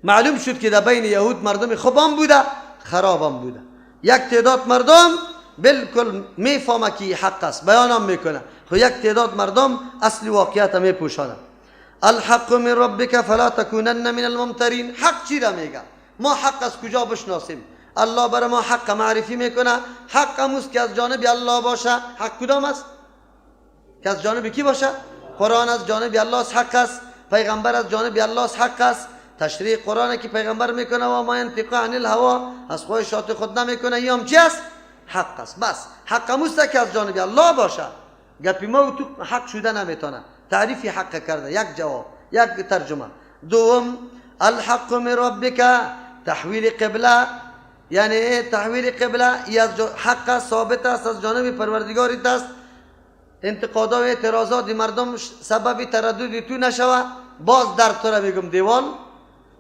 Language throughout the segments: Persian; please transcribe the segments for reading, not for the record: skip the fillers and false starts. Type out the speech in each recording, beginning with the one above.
معلوم شد که در بین یهود مردم خوبم بوده، خرابم بوده. یک تعداد مردم بالکل میفهمه که حق است، بیانم میکنه، خو یک تعداد مردم اصل واقعیت میپوشانه. الحق من ربک فلا تکونن من الممترین. حق چی را میگه؟ ما حق از کجا بشناسیم؟ الله برای ما حق معرفی میکنه. حق هموست که از جانب الله باشه. حق کدام است؟ که از جانب کی باشه؟ قرآن از جانب الله است، حق است. پیغمبر از جانب الله است، حق است. تشریح قرآن که پیغمبر میکنه و ما ینطق عن الهوا، از خواهشات خود نمیکنه، این هم چی است؟ حق است. بس حق هموست که از جانب الله باشه. گپی ما و تو حق شده نمیتونه. تعریف حق کرده، یک جواب، یک ترجمه. دوم، الحق من ربک، تحویل قبله، یعنی تحویل قبله ای از حق ثابت است، از جانب پروردگاریت است. انتقادات و اعتراضات مردم سبب تردد تو نشوه. باز در تو را میگم دیوان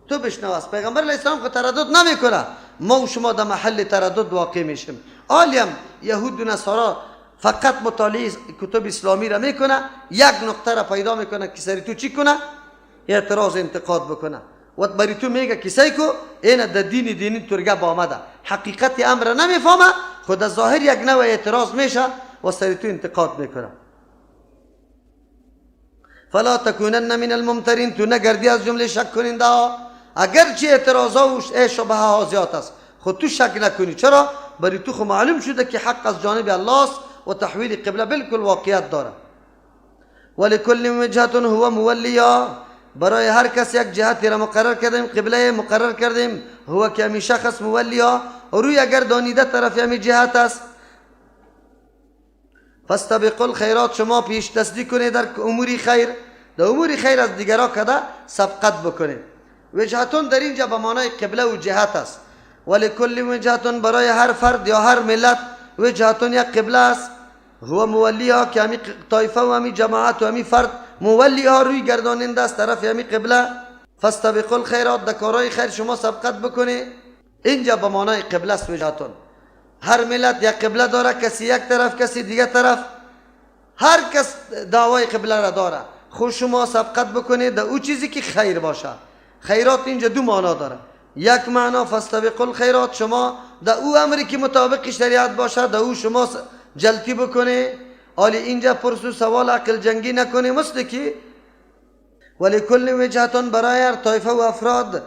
تو بشنو است. پیغمبر علیه السلام خود تردد نمیکنه، ما و شما در محل تردد واقع میشیم. عالیم یهود و نصارا فقط مطالعه کتب اسلامی را میکنه، یک نقطه را پیدا میکنه که سری تو چی کنه؟ اعتراض انتقاد بکنه و بری تو میگه کسایی کو این در دین دینی ترگه با آمده، حقیقت امر نمیفهمه، خود از ظاهر یک نوع اعتراض میشه و سری تو انتقاد میکنه. فلا تکونن من الممترین، تو نگردی از جمله شک کننده ها. اگرچه اعتراض ها و شبهه ها زیاد است، خود تو شک نکنی. چرا؟ بری تو خو معلوم شده که حق از جانب الله است و تحویل قبله بالکل واقعیت داره. ولکل وجهة هو مولیا، برای هر کس یک جهتی را مقرر کردیم، قبله مقرر کردیم. هو که همی شخص مولیا، روی اگر دانیده طرف همی جهت است. فاستبقوا الخیرات، شما پیش دستی کنید در امور خیر، در امور خیر از دیگرا کده سبقت بکنید. وجهتون در اینجا به معنای قبله و جهت است. ولکل وجهتون، برای هر فرد یا هر ملت وجهتون یک قبله است. هو مولیا، که همی طایفه و همی جماعت و همی فرد مولیا روی گرداننده است طرف همی قبله. فاستبقوا الخیرات، در کارهای خیر شما سبقت بکنید. اینجا به معنای قبله است وجهتون. هر ملت یک قبله داره، کسی یک طرف کسی دیگه طرف، هر کس دعوای قبله را داره. خو شما سبقت بکنید در او چیزی که خیر باشه. خیرات اینجا دو معنا داره. یک معنا فاستبقوا الخیرات، شما در او امری که مطابق شریعت باشه در او شما جلتی بکنه. آلی اینجا پرس و سوال عقل جنگی نکنه. مثل که ولکل وجهتون، برای هر طایفه و افراد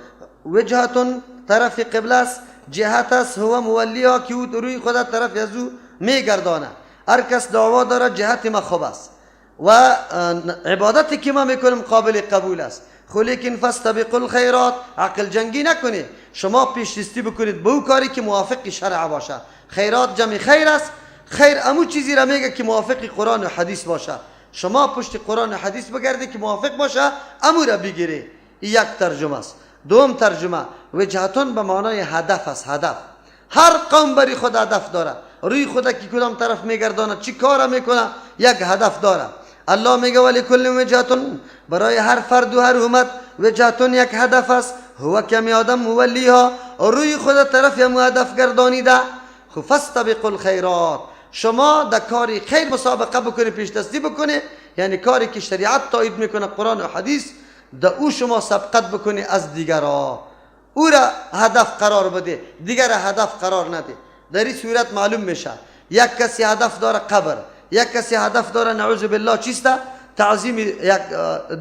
وجهتون طرف قبله است، جهت است. هو مولیا، که او روی خود طرف از او میگردانه. هر کس دعوا داره جهت ما خوب است و عبادتی که ما میکنیم قابل قبول است. خو لیکن فاستبقوا الخیرات، عقل جنگی نکنید، شما پیش دستی بکنید به او کاری که موافق شرع باشه. خیرات جمع خیر است. خیر امو چیزی را میگه که موافق قرآن و حدیث باشه. شما پشت قرآن و حدیث بگردی که موافق باشه، امو را بگیری. یک ترجمه است. دوم ترجمه، وجهتون به معنای هدف است. هدف هر قوم بری خود هدف داره، روی خود که کدام طرف میگردانه، چی کار میکنه، یک هدف داره. الله میگه ولکل وجهتون، برای هر فرد و هر امت وجهتون یک هدف است. هو کمی آدم مولیها، روی خود طرف هم هدف گردانیده. خو فاستبقوا الخیرات، شما در کاری خیر مسابقه بکنی، پیش دستی بکنی، یعنی کاری که شریعت تایید میکنه، قرآن و حدیث، در او شما سبقت بکنی از دیگرا، او را هدف قرار بده، دیگر هدف قرار نده. در این صورت معلوم میشه یک کسی هدف داره قبر، یک کسی هدف داره نعوذ بالله چیست؟ تعظیم یک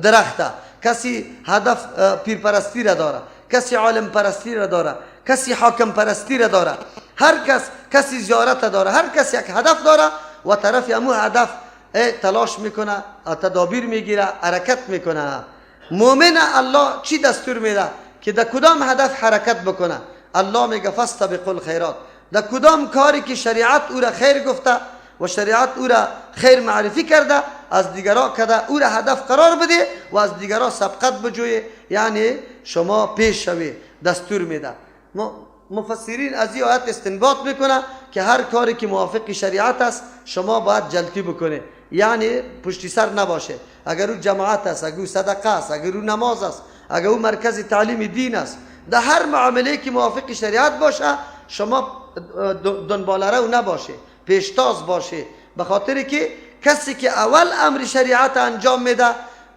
درخت، کسی هدف پیرپرستی را داره، کسی عالم پرستی را داره، کسی حاکم پرستی را داره، هر کس کسی زیارت داره، هر کس یک هدف داره و طرف امو هدف تلاش میکنه، تدابیر میگیره، حرکت میکنه. مؤمن الله چی دستور میده که در کدام هدف حرکت بکنه؟ الله میگه فاستبقوا الخیرات، در کدام کاری که شریعت او را خیر گفته و شریعت او را خیر معرفی کرده، از دیگرا کده او را هدف قرار بده و از دیگرا سبقت بجوی، یعنی شما پیش شوی، دستور میده. مفسرین از این آیت استنباط میکنه که هر کاری که موافق شریعت است شما باید جلتی بکنه، یعنی پشتی سر نباشه. اگر او جماعت است، اگر او صدقه است، اگر او نماز است، اگر او مرکز تعلیم دین است، در هر معامله که موافق شریعت باشه شما دنباله رو نباشه، پیشتاز باشه، به خاطر که کسی که اول امر شریعت انجام میده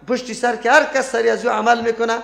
پشتی سر که هر کس سری از او عمل میکنه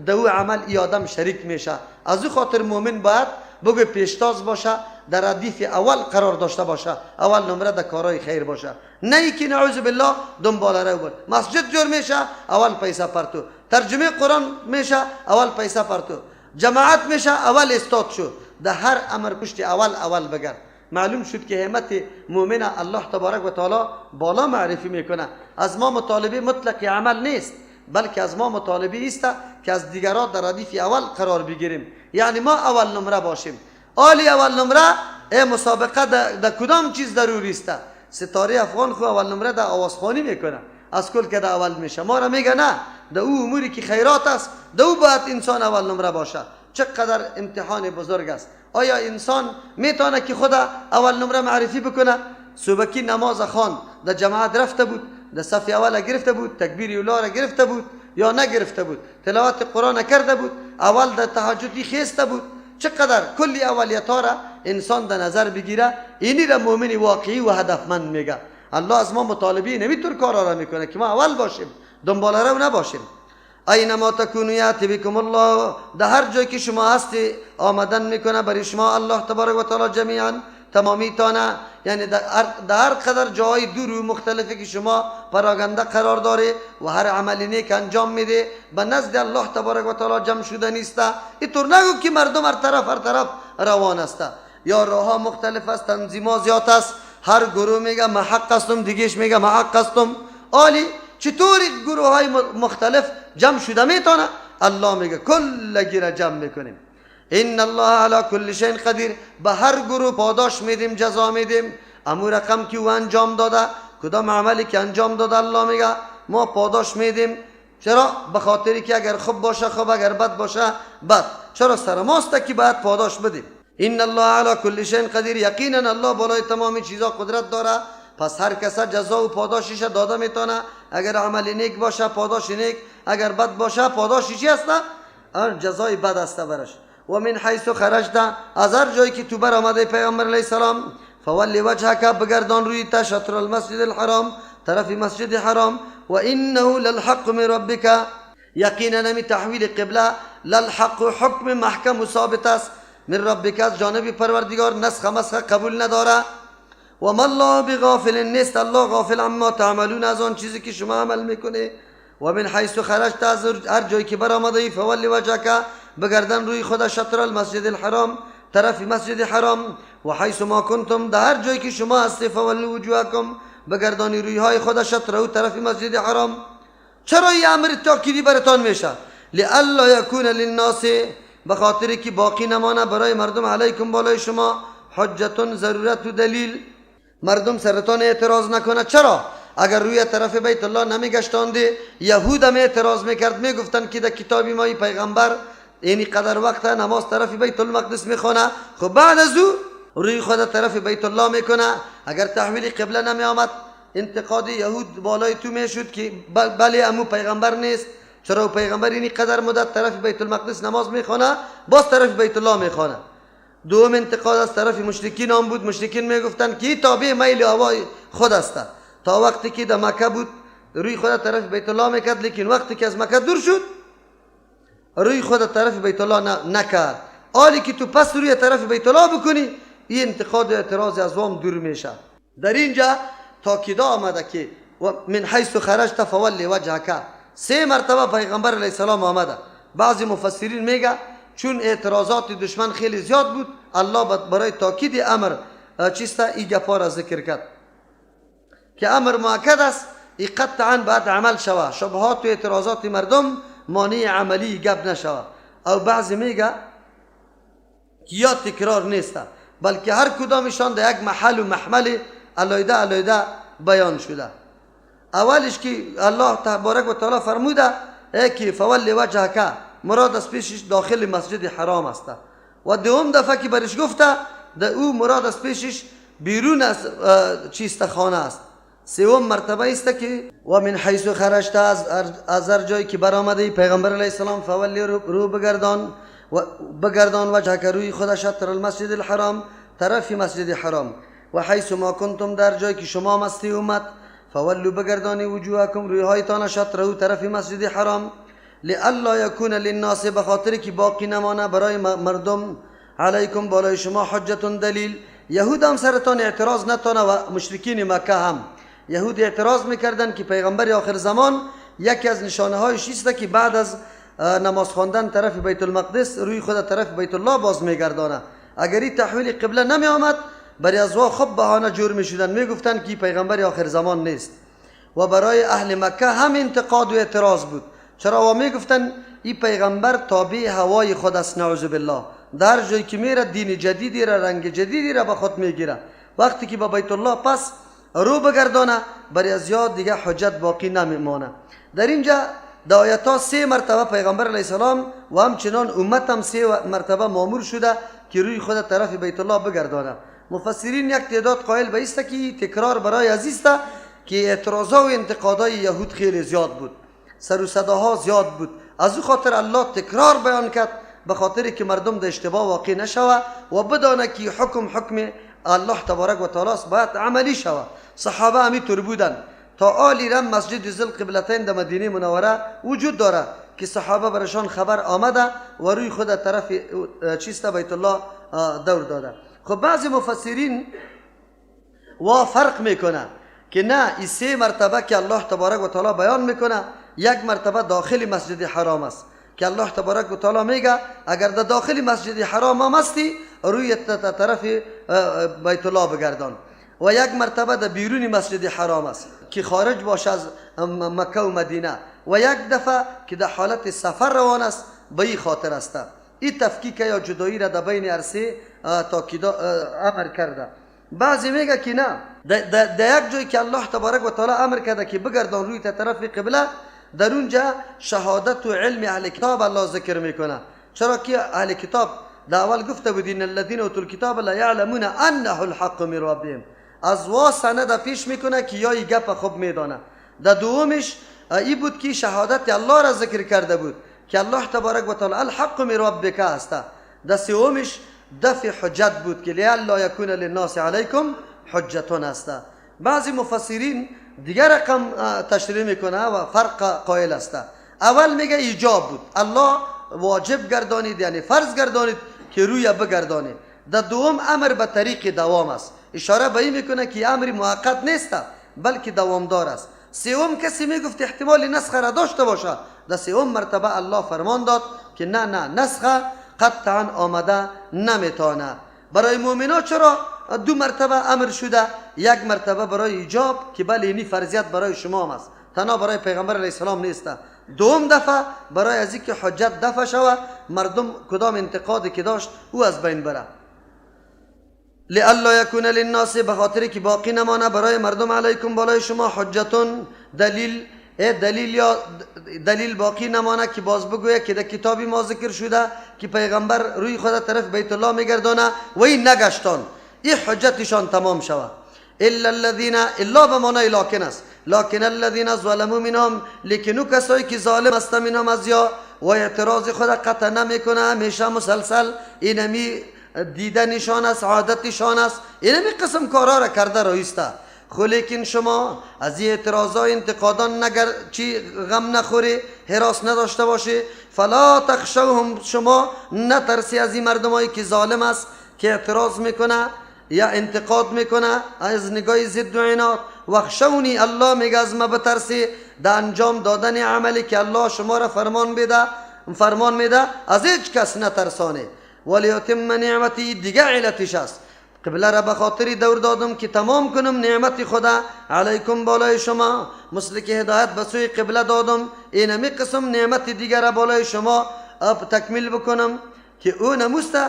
در او عمل ای آدم شریک میشه. از او خاطر مؤمن باید بگو پیشتاز باشه، در ردیف اول قرار داشته باشه، اول نمره در کارهای خیر باشه، نه ای که نعوذ بالله دنبال رو بود. مسجد جور میشه اول پیسه پرتو، ترجمه قرآن میشه اول پیسه پرتو، جماعت میشه اول استاد شو، در هر امر پشت اول اول بگرد. معلوم شد که همت مؤمن الله تبارک و تعالی بالا معرفی میکنه. از ما مطالبه مطلق عمل نیست، بلکه از ما مطالبه است که از دیگران در ردیف اول قرار بگیریم، یعنی ما اول نمره باشیم. آلی اول نمره ای مسابقه در کدام چیز ضروری است؟ ستاره افغان خو اول نمره در آوازخوانی میکنه، از کل که در اول میشه. ما را میگه نه، در او اموری که خیرات است در او باید انسان اول نمره باشه. چقدر امتحان بزرگ است. آیا انسان میتونه که خدا اول نمره معرفی بکنه؟ صبحکی نماز خواند، در جماعت رفته بود، در صف اول گرفته بود، تکبیر اولا را گرفته بود یا نگرفته بود، تلاوت قرآن کرده بود، اول در تهجدی خیسته بود. چقدر کلی اولیت ها را انسان در نظر بگیره، اینی را مؤمن واقعی و هدفمند میگه. الله از ما مطالبه نمیتور کارا را میکنه که ما اول باشیم، دنبال رو نباشیم. اینما تکونوا یأتی بکم الله، در هر جایی که شما هستی آمدن میکنه برای شما الله تبارک و تعالی جمیعا، تمامی تانه، یعنی در هر قدر جای دور و مختلفی که شما پراگنده قرار داره و هر عمل نیک انجام میده به نزد الله تبارک و تعالی جمع شده نیسته. اینطور نگو که مردم هر طرف هر طرف روان است، یا راه مختلف است، تنظیما زیاد است، هر گروه میگه من حق هستم، دیگهش میگه من حق هستم. آلی چطور گروه های مختلف جمع شده میتونه؟ الله میگه کل را جمع میکنیم. ان الله علی کل شیء قدیر، به هر گروه پاداش میدیم، جزا میدیم. امو رقم که او انجام داده، کدام عملی که انجام داده، الله میگه ما پاداش میدیم. چرا؟ به خاطری که اگر خوب باشه خوب، اگر بد باشه بد. چرا سر ماست که باید پاداش بدیم؟ ان الله علی کل شیء قدیر، یقینا الله بالای تمام چیزا قدرت داره. پس هر کس جزا و پاداشش داده میتونه. اگر عمل نیک باشه پاداش نیک، اگر بد باشه پاداش چی است؟ جزای بد است برش. و من حیث خرجت، از هر جایی که تو بر آمده پیامبر علیه السلام، فولی وجهک، بگردان روی تا شطر المسجد الحرام، طرف مسجد حرام. و انه للحق من ربک، یقینا نمی تحویل قبله للحق حکم محکم و ثابت است، من ربک از جانب پروردگار، نسخ مسخ قبول نداره. و ما الله بغافل، نیست الله غافل عما تعملون، از آن چیزی که شما عمل میکنه. و من حیث خرجت، از هر جایی که بر آمده، فولی وجهک، بگردن روی خدا شطر المسجد الحرام، طرف مسجد حرام. و حیث ما کنتم، در هر جایی که شما هستی، فولوا وجوهکم، بگردانی روی های خدا شطر و طرف مسجد حرام. چرا این امر تاکیدی براتان میشه؟ لئلا یکون للناس، به خاطر که باقی نمانه برای مردم، علیکم بالای شما، حجت ضرورت و دلیل، مردم سرتان اعتراض نکنه. چرا؟ اگر روی طرف بیت الله نمیگشتاندی، یهود هم اعتراض میکرد، میگفتن که در کتاب ما پیغمبر یعنی قدر وقت نماز طرف بیت المقدس میخونه، خب بعد از او روی خود طرف بیت الله میکنه. اگر تحویل قبله نمی آمد، انتقاد یهود بالای تو میشد که بله امو پیغمبر نیست، چرا پیغمبر اینی قدر مدت طرف بیت المقدس نماز میخونه، باز طرف بیت الله میخونه. دوم انتقاد از طرف مشرکین هم بود. مشرکین میگفتن که تابع میل هوای خود است. تا وقتی که در مکه بود روی خود طرف بیت الله میکرد، لیکن وقتی که از مکه دور شد روی خود طرف بیت الله نکرد. آلی که تو پس روی طرف بیت الله بکنی، این انتقاد و اعتراض از وام دور میشه. در اینجا تاکید آمده که من حیث خرجت فولی وجهک، سه مرتبه پیغمبر علیه السلام آمده. بعضی مفسرین میگه چون اعتراضات دشمن خیلی زیاد بود، الله برای تاکید امر چیسته ای گپا را ذکر کرد که امر مؤکد است، ای قطعا باید عمل شوه، شبهات و اعتراضات مردم مانع عملی گپ نشوه. او بعضی میگه که یا تکرار نیست، بلکه هر کدامشان در یک محل و محمل علیده علیده بیان شده. اولش که الله تبارک و تعالی فرموده ای که فول وجهک، مراد از پیشش داخل مسجد حرام است. و دوم دفعه که برش گفته ده او مراد از پیشش بیرون از چیست خانه است. سوم مرتبه است که و من حیث خرجت، از هر جایی که برآمده پیغمبر علیه السلام، فولی رو بگردان و بگردان وجهک روی خود شطر المسجد الحرام، طرف مسجد حرام. و حیث ما کنتم، در جایی که شما مستی اومد، فولوا بگردانی وجوهکم، روی هایتان شطره طرف مسجد حرام. لئلا یکون للناس، به خاطر که باقی نمانه برای مردم، علیکم بالای شما، حجت دلیل. یهود هم سرتان اعتراض نتانه و مشرکین مکه هم. یهود اعتراض میکردن که پیغمبر آخر زمان یکی از نشانه هایش است که بعد از نماز خواندن طرف بیت المقدس روی خود طرف بیت الله باز میگردانه. اگر این تحویل قبله نمی آمد برای از وا خب بهانه جور میشدن، میگفتن که پیغمبر آخر زمان نیست. و برای اهل مکه هم انتقاد و اعتراض بود. چرا؟ و میگفتن این پیغمبر تابع هوای خود است، نعوذ بالله، در جایی که میره دین جدیدی را، رنگ جدیدی را به خود میگیره. وقتی که به بیت الله پس رو بگردانه برای از یاد دیگه حجت باقی نمیمانه. در اینجا در آیت ها سه مرتبه پیغمبر علیه السلام و همچنان امت هم سه مرتبه مامور شده که روی خود طرف بیت الله بگردانه. مفسرین یک تعداد قائل به است که تکرار برای عزیز است که اعتراضها و انتقادهای یهود خیلی زیاد بود، سر و صداها زیاد بود. از او خاطر الله تکرار بیان کرد به خاطر که مردم در اشتباه واقع نشوه و بدانه که حکم حکم الله تبارک و تعالی است، باید عملی شوه. صحابه همینطور بودن تا آلی رم مسجد ذل قبلتین در مدینه منوره وجود داره که صحابه برشان خبر آمده و روی خود طرف چیست بیت الله دور داده. خب بعضی مفسرین و فرق میکنه که نه، این سه مرتبه که الله تبارک و تعالی بیان میکنه یک مرتبه داخل مسجد حرام است که الله تبارک و تعالی میگه اگر در داخل مسجد حرام هم هستی روی طرف بیت الله بگردان، و یک مرتبه در بیرون مسجد حرام است که خارج باشه از مکه و مدینه، و یک دفعه که در حالت سفر روان است به این خاطر است. این تفکیک یا جدایی را در بین عرصه تاکید امر کرده. بعضی میگه که نه، در یک جایی که الله تبارک و تعالی امر کرده که بگردان روی طرف قبله، در اونجا شهادت و علم اهل کتاب الله ذکر میکنه. چرا که اهل کتاب در اول گفته بود ان الذين اوتوا الكتاب لا يعلمون انه الحق من ربهم، از وا سند پیش میکنه که یا ای گپ خوب میدانه. در دومش ای بود که شهادت الله را ذکر کرده بود که الله تبارک و تعالی الحق من ربک است. در سومش دفع حجت بود که لئلا یکون للناس علیکم حجتون است. بعضی مفسرین دیگر رقم تشریح میکنه و فرق قائل است. اول میگه ایجاب بود، الله واجب گردانید یعنی فرض گردانید که روی بگردانید. در دوم امر به طریق دوام است، اشاره به این میکنه که امر موقت نیست بلکه دوامدار است. سوم کسی میگفت احتمال نسخ را داشته باشه، در سوم مرتبه الله فرمان داد که نه نه، نسخ قطعا آمده نمیتونه. برای مؤمنا چرا دو مرتبه امر شده؟ یک مرتبه برای ایجاب که بله اینی فرضیت برای شما است، تنها برای پیغمبر علیه السلام نیست. دوم دفعه برای از اینکه حجت دفع شوه، مردم کدام انتقادی که داشت او از بین بره. لئلا یکون للناس، به خاطر که باقی نمانه برای مردم، علیکم بالای شما، حجتون دلیل، دلیل یا دلیل باقی نمانه که باز بگویه که در کتابی ما ذکر شده که پیغمبر روی خود طرف بیت الله میگردانه و این نگشتان، این حجتشان تمام شوه. الا الذين، الا به معنای لکن است، لکن الذين ظلموا منهم، لیکن او کسایی که ظالم است منهم از یا و اعتراض خود قطع نمیکنه، همیشه مسلسل اینمی دیدنشان است، عادتشان است، اینمی قسم کارا را کرده رایسته. خو لیکن شما از این اعتراضا انتقادان نگر چی غم نخوری، هراس نداشته باشی. فلا تخشوهم، شما نترسی از این مردمایی که ظالم است که اعتراض میکنه یا انتقاد میکنه از نگاه ضد و عناد. وخشونی، الله میگه از ما بترسی در انجام دادن عملی که الله شما را فرمان میده، از هیچ کس نترسانه. ولیتم نعمتی، دیگه علتش است، قبله را به خاطری دور دادم که تمام کنم نعمت خدا علیکم بالای شما، مثل که هدایت به سوی قبله دادم، اینمی قسم نعمت دیگر را بالای شما تکمیل بکنم که او نموسته،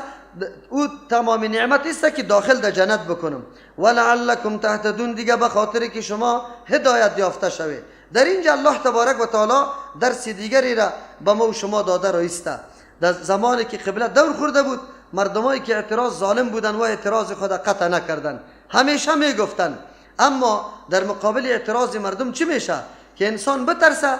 او تمام نعمت است که داخل در جنت بکنم. ولعلکم تهتدون، دیگه به خاطر که شما هدایت یافته شوید. در اینجا الله تبارک و تعالی درس دیگری را به ما و شما داده رایسته. در زمانی که قبله دور خورده بود، مردمایی که اعتراض ظالم بودن و اعتراض خود قطع نکردن، همیشه میگفتن. اما در مقابل اعتراض مردم چی میشه؟ که انسان بترسه،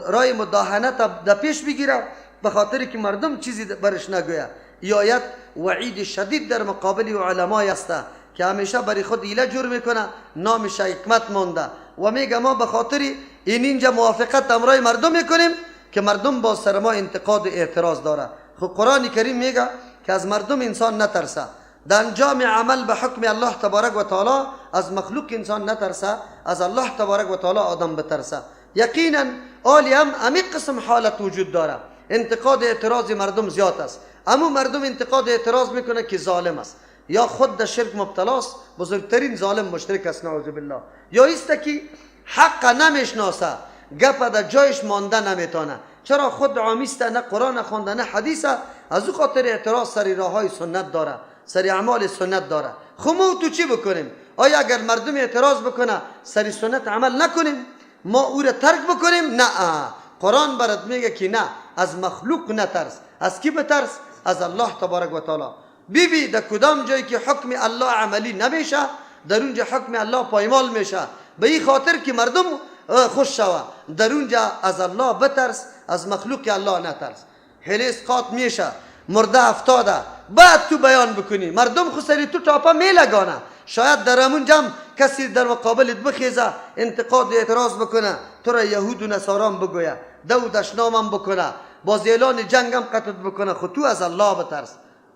رای مداهنه در پیش بگیره به خاطر که مردم چیزی برش نگویه. ای آیت وعید شدید در مقابل علمای است که همیشه برای خود ایله جور میکنه، نامش حکمت مانده و میگه ما به خاطر این اینجا موافقت امرای مردم میکنیم که مردم با سر ما انتقاد و اعتراض داره. خب قرآن کریم میگه که از مردم انسان نترسه، در انجام عمل به حکم الله تبارک و تعالی از مخلوق انسان نترسه، از الله تبارک و تعالی آدم بترسه. یقینا آلی هم امی قسم حالت وجود داره، انتقاد اعتراض مردم زیاد است. اما مردم انتقاد اعتراض میکنه که ظالم است، یا خود در شرک مبتلاست، بزرگترین ظالم مشرک است نعوذ بالله، یا است که حق نمیشناسه، گپ در جایش مانده نمیتونه، چرا خود عامیست، نه قرآن خوانده نه حدیث، از او خاطر اعتراض سر راههای سنت داره، سر اعمال سنت داره. خب ما تو چی بکنیم؟ آیا اگر مردم اعتراض بکنه سر سنت عمل نکنیم، ما او را ترک بکنیم؟ نه، قرآن برات میگه که نه، از مخلوق نترس. از کی بترس؟ از الله تبارک و تعالی. ببی در کدام جایی که حکم الله عملی نمیشه، در اونجا حکم الله پایمال میشه، به این خاطر که مردم خوش شوه، در اونجا از الله بترس، از مخلوق الله نترس. هلیس قات میشه، مرده افتاده، بعد تو بیان بکنی، مردم خو سری تو تاپه میلگانه، شاید در همون جمع کسی در مقابلت بخیزه، انتقاد و اعتراض بکنه، تو را یهود و نصارام بگویه، دو دشنامم بکنه، باز اعلان جنگم قتل بکنه. خو تو از الله بترس،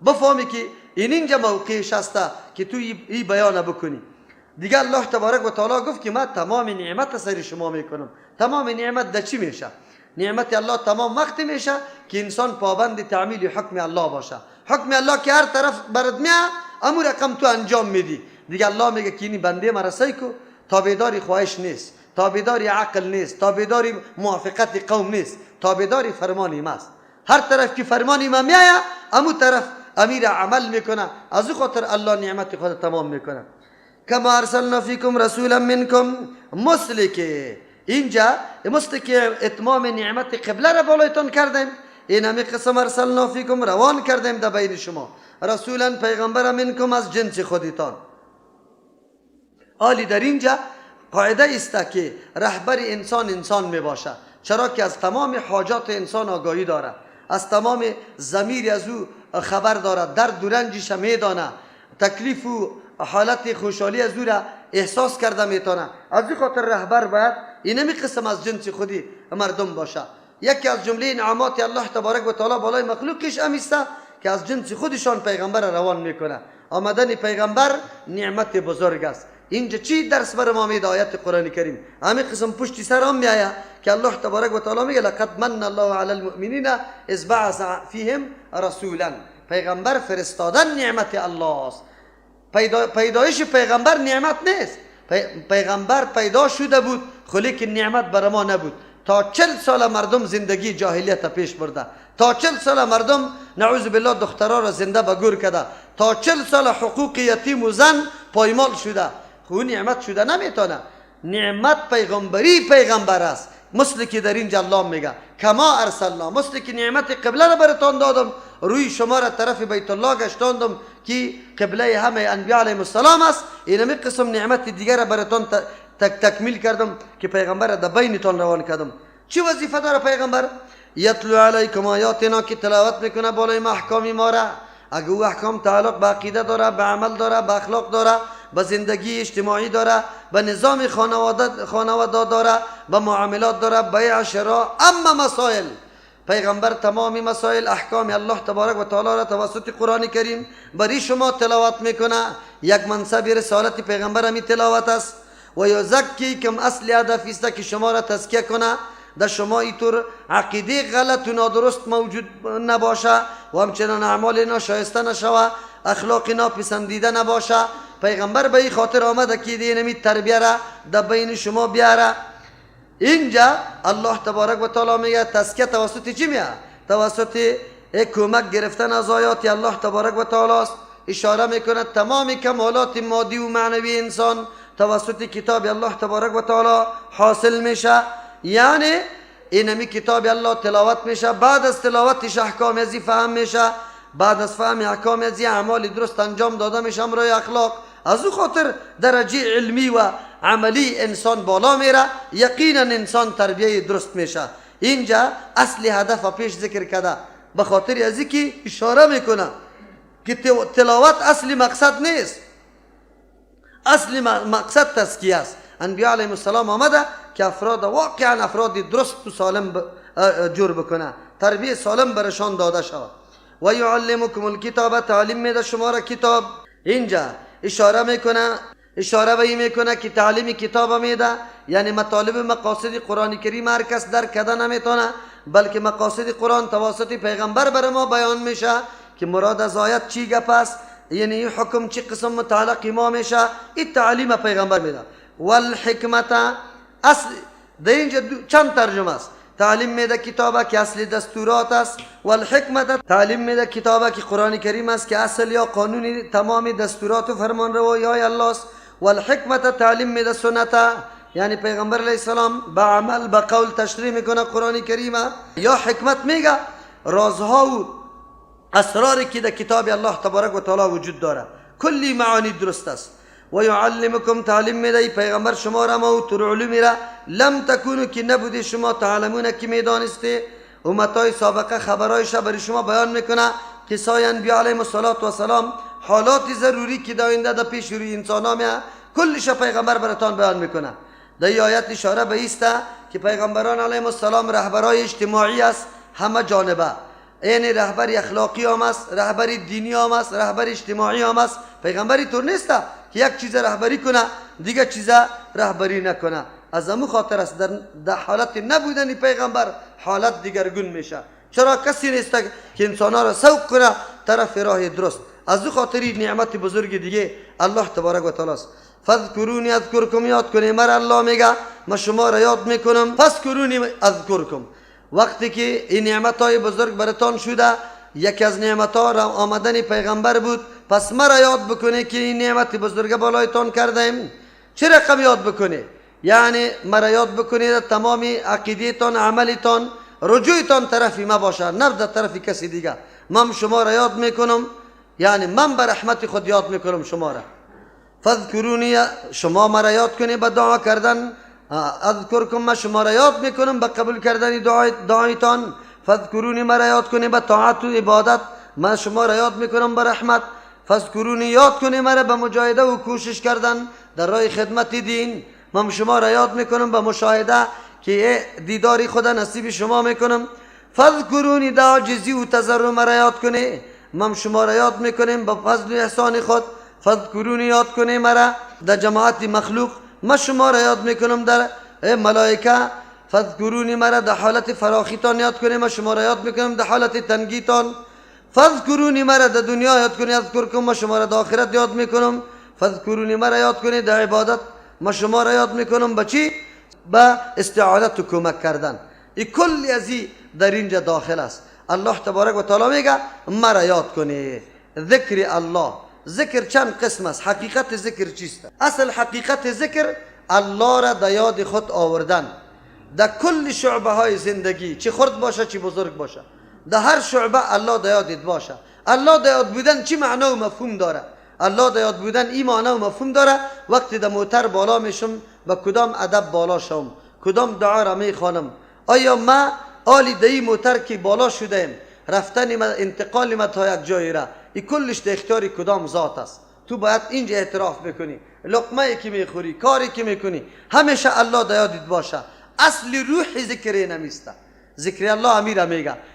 بفهمی که این اینجا موقعش هسته که تو ای بیان بکنی. دیگه الله تبارک و تعالی گفت که من تمام نعمت سر شما میکنم. تمام نعمت در چی میشه؟ نعمت الله تمام وقت میشه که انسان پابند تعمیل حکم الله باشه. حکم الله که هر طرف برد میه، امو رقم تو انجام میدی. دیگه الله میگه که اینی بنده مرا سعی کو، تابعداری خواهش نیست، تابعداری عقل نیست، تابعداری موافقت قوم نیست، تابعداری فرمان ماست. هر طرف که فرمان ما میایه، امو طرف امیر عمل میکنه. از او خاطر الله نعمت خود تمام میکنه. کما ارسلنا فیکم رسولا منکم، مثل که اینجا مثل که اتمام نعمت قبله را بالایتان کردیم، این همی قسم ارسلنا فیکم روان کردیم در بین شما رسولا پیغمبر منکم از جنس خودتان. آلی در اینجا قاعده است که رهبر انسان انسان می باشه، چرا که از تمام حاجات انسان آگاهی داره، از تمام ضمیر از او خبر داره، درد و رنجش میدانه، تکلیف و حالت خوشحالی از او را احساس کرده میتونه. از این خاطر رهبر باید اینمی قسم از جنس خودی مردم باشه. یکی از جمله نعمات الله تبارک و تعالی بالای مخلوقش امیسته که از جنس خودشان پیغمبر روان میکنه. آمدن پیغمبر نعمت بزرگ است. اینجا چی درس بر ما میده آیت قرآن کریم؟ همین قسم پشتی سر هم میآید که الله تبارک و تعالی میگه لقد من الله علی المؤمنین اذ بعث فیهم رسولا. پیغمبر فرستادن نعمت الله است. پیدایش پیغمبر نعمت نیست. پیغمبر پیدا شده بود، خلی که نعمت بر ما نبود. تا 40 سال مردم زندگی جاهلیت پیش برده، تا 40 سال مردم نعوذ بالله دخترها را زنده به گور کرده، تا 40 سال حقوق یتیم و زن پایمال شده. خو نعمت شده نمیتونه. نعمت پیغمبری پیغمبر است. مثل که در اینجا الله میگه کما ارسلنا، مثل که نعمت قبله را براتان دادم، روی شما را طرف بیت الله گشتاندم که قبله همه انبیاء علیهم السلام است، اینمی قسم نعمت دیگر را براتان تکمیل کردم که پیغمبر را در بینتان روان کردم. چی وظیفه داره پیغمبر؟ یتلو علیکم آیاتنا، که تلاوت میکنه بالای احکام ما را. اگه او احکام تعلق به عقیده داره، به عمل داره، به اخلاق داره، به زندگی اجتماعی داره، به نظام خانواده داره، به معاملات داره، بیع شراء، اما مسائل پیغمبر تمام مسائل احکام الله تبارک و تعالی را توسط قرآن کریم برای شما تلاوت میکنه. یک منصب رسالت پیغمبر همی تلاوت است. و یزکیکم، اصل هدف است که شما را تزکیه کنه، در شما اینطور عقیده غلط و نادرست موجود نباشه و همچنان اعمال ناشایسته نشوه، اخلاق ناپسندیده نباشه. پیغمبر به این خاطر آمده که اینمی تربیه را در بین شما بیاره. اینجا الله تبارک و تعالی میگه تزکیه توسط چی میه؟ توسط کمک گرفتن از آیات الله تبارک و تعالی است. اشاره میکنه تمام کمالات مادی و معنوی انسان توسط کتاب الله تبارک و تعالی حاصل میشه. یعنی اینمی کتاب الله تلاوت میشه، بعد از تلاوتش احکام ازی فهم میشه، بعد از فهم احکام ازی اعمال درست انجام داده میشه همراه اخلاق. از او خاطر درجه علمی و عملی انسان بالا میره، یقینا انسان تربیه درست میشه. اینجا اصل هدف پیش ذکر کرده به خاطر از که اشاره میکنه که تلاوت اصل مقصد نیست، اصل مقصد تزکیه است. انبیاء علیهم السلام آمده که افراد واقعا افراد درست و سالم جور بکنه، تربیه سالم برشان داده شود. و یعلمکم الکتاب، تعلیم میده شما را کتاب. اینجا اشاره میکنه، اشاره به این میکنه که تعلیم کتاب میده، یعنی مطالب مقاصد قرآن کریم هر کس درک کرده نمیتونه، بلکه مقاصد قرآن توسط پیغمبر بر ما بیان میشه که مراد از آیت چی گپ است، یعنی این حکم چی قسم متعلق ما میشه، این تعلیم پیغمبر میده. والحکمت، اصل در اینجا چند ترجمه است. تعلیم میده کتابه که اصل دستورات است، والحکمت تعلیم میده کتابه که قرآن کریم است که اصل یا قانون تمام دستورات و فرمانروایی های الله است. والحکمت تعلیم میده سنت، یعنی پیغمبر علیه السلام به عمل به قول تشریح میکنه قرآن کریم. یا حکمت میگه رازها و اسراری که در کتاب الله تبارک و تعالی وجود داره، کلی معانی درست است. و یعلمکم تعلیم میده پیغمبر شما را ما و تر علومی را لم تکونو که نبودی شما تعلمون که میدانستی. امتای سابقه خبرایش برای شما بیان میکنه، قصای انبیا علیهم الصلاة والسلام، حالات ضروری که در آینده در پیش روی انسان ها میه، کلش پیغمبر براتان بیان میکنه. در این آیت اشاره به ایسته که پیغمبران علیهم السلام رهبرای اجتماعی است، همه جانبه، یعنی رهبر اخلاقی هم است، رهبر دینی هم است، رهبر اجتماعی هم است. پیغمبری طور نیست که یک چیز رهبری کنه دیگه چیز رهبری نکنه. از امو خاطر است در حالت نبودن پیغمبر حالت دیگرگون میشه. چرا کسی نیست که انسانها را سوق کنه طرف راه درست. از او خاطری نعمت بزرگ دیگه الله تبارک و تعالی است. فذکرونی اذکرکم، یاد کنی مرا الله میگه ما شما را یاد میکنم. فذکرونی اذکرکم، وقتی که این نعمت های بزرگ براتان شده، یکی از نعمت ها را آمدن پیغمبر بود، پس مرا یاد بکنی که این نعمت بزرگ بالایتان کردیم. چه رقم یاد بکنی؟ یعنی مرا یاد بکنی در تمام عقیدهتان، عملتان، رجوعتان طرفی ما باشه، نه در طرف کسی دیگه. من شما را یاد میکنم، یعنی من به رحمت خود یاد میکنم شما را. فذکرونی، شما مرا یاد کنی به دعا کردن. اذکرکم، ما شما را یاد میکنم به قبول کردن دعایتان. فذکرونی، مرا یاد کنی به طاعت و عبادت، من شما را یاد میکنم به رحمت. فذکرونی، یاد کنی مرا به مجاهده و کوشش کردن در راه خدمت دین، من شما را یاد میکنم به مشاهده که دیداری خدا نصیب شما میکنم. فذکرونی، در عاجزی و تضرع مرا یاد کنی، من شما را یاد میکنم به فضل و احسان خود. فذکرونی، یاد کنی مرا در جماعت مخلوق، ما شما را یاد میکنم در ملائکه. فذکرونی، مرا در حالت فراخیتان یاد کنی، ما شما را یاد میکنم در حالت تنگیتان. فذکرونی، مرا در دنیا یاد کنی، اذکرکم، ما شما را در آخرت یاد میکنم. فذکرونی، مرا یاد کنی در عبادت، ما شما را یاد میکنم به چی؟ به استعانت و کمک کردن. این کلی از در اینجا داخل است. الله تبارک و تعالی میگه مرا یاد کنی. ذکر الله، ذکر چند قسم است. حقیقت ذکر چیست؟ اصل حقیقت ذکر الله را در یاد خود آوردن در کل شعبه های زندگی، چه خرد باشه چه بزرگ باشه، در هر شعبه الله در یادت باشه. الله در یاد بودن چی معنا و مفهوم داره؟ الله در یاد بودن این معنا و مفهوم داره وقتی در موتر بالا میشم و کدام ادب بالا شم، کدام دعا را میخوانم، آیا ما آلی در این موتر که بالا شدیم رفتن ما، انتقال ما تا یک جایی را، این کلش در اختیار کدام ذات است؟ تو باید اینجا اعتراف بکنی، لقمه که میخوری، کاری که میکنی، همیشه الله در یادت باشه. اصل روح ذکر نمیسته، ذکر الله امیر میگه.